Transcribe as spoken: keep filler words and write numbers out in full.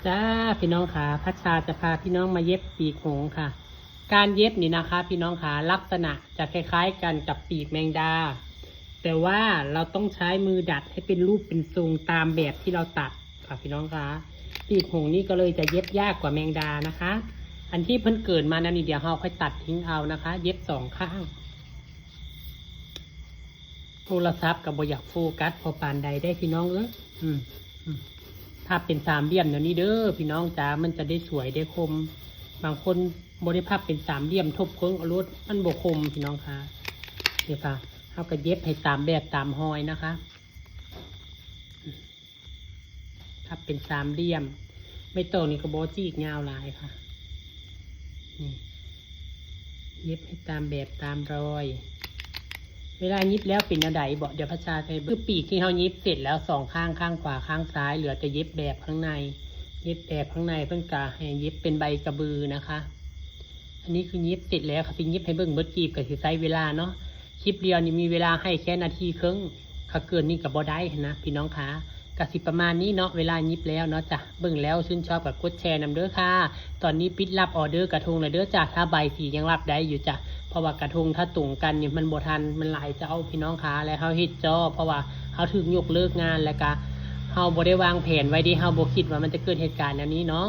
จ้าพี่น้องคะ พัชชาจะพาพี่น้องมาเย็บปีกหงส์ค่ะ การเย็บนี่นะคะ พี่น้องคะ ลักษณะจะคล้ายๆกันกับปีกแมงดา แต่ว่าเราต้องใช้มือดัดให้เป็นรูปเป็นทรงตามแบบที่เราตัดค่ะพี่น้องคะ ปีกหงส์นี่ก็เลยจะเย็บยากกว่าแมงดานะคะ อันที่เพิ่นเกิดมานั้นนี่เดี๋ยวเราค่อยตัดทิ้งเอานะคะ เย็บสองข้าง โทรศัพท์ก็บ่อยากโฟกัสพอปานใดได้พี่น้องเอ้ย อืม อืม พับเป็นสามเหลี่ยมแนวนี้เด้อพี่น้องจ๋า มันจะได้สวยได้คม บางคนบ่ได้พับเป็นสามเหลี่ยมทบเคิ้งเอาโลด มันบ่คมพี่น้องคะ นี่ค่ะ เราก็เย็บให้ตามแบบตามฮอยนะคะ พับเป็นสามเหลี่ยม ไม่ต้องนี่ก็บ่จีกยาวหลายค่ะ นี่ เย็บให้ตามแบบตามรอย เวลาเย็บแล้วเป็นแนวใดบอก เดี๋ยวพัชชาให้เบิ่ง คือปีกที่เราเย็บเสร็จแล้วสองข้าง ข้างขวาข้างซ้าย เหลือแต่เย็บแบบข้างใน เย็บแบบข้างในเพิ่นกะให้เย็บเป็นใบกระบือนะคะ อันนี้คือเย็บเสร็จแล้วค่ะ สิเย็บให้เบิ่งเบิดกีบก็สิใช้เวลาเนาะ คลิปเดียวนี่มีเวลาให้แค่นาทีครึ่ง ค่ะเกินนี่ก็บ่ได้หั้นนะพี่น้องคะ กะสิประมาณนี้เนาะ เวลาเย็บแล้วเนาะจ้ะ เบิ่งแล้วชื่นชอบก็กดแชร์นำเด้อค่ะ ตอนนี้ปิดรับออเดอร์กระทงแล้วเด้อจ้ะ ถ้าใบสียังรับได้อยู่จ้ะ เพราะว่ากระทงถ้าตรงกันนี่มันบ่ทัน มันหลายเจ้าพี่น้องคะ และเฮาเฮ็ดจ้อ เพราะว่าเฮาถูกยกเลิกงาน แล้วกะเฮาบ่ได้วางแผนไว้เด้ เฮาบ่คิดว่ามันจะเกิดเหตุการณ์แนวนี้เนาะ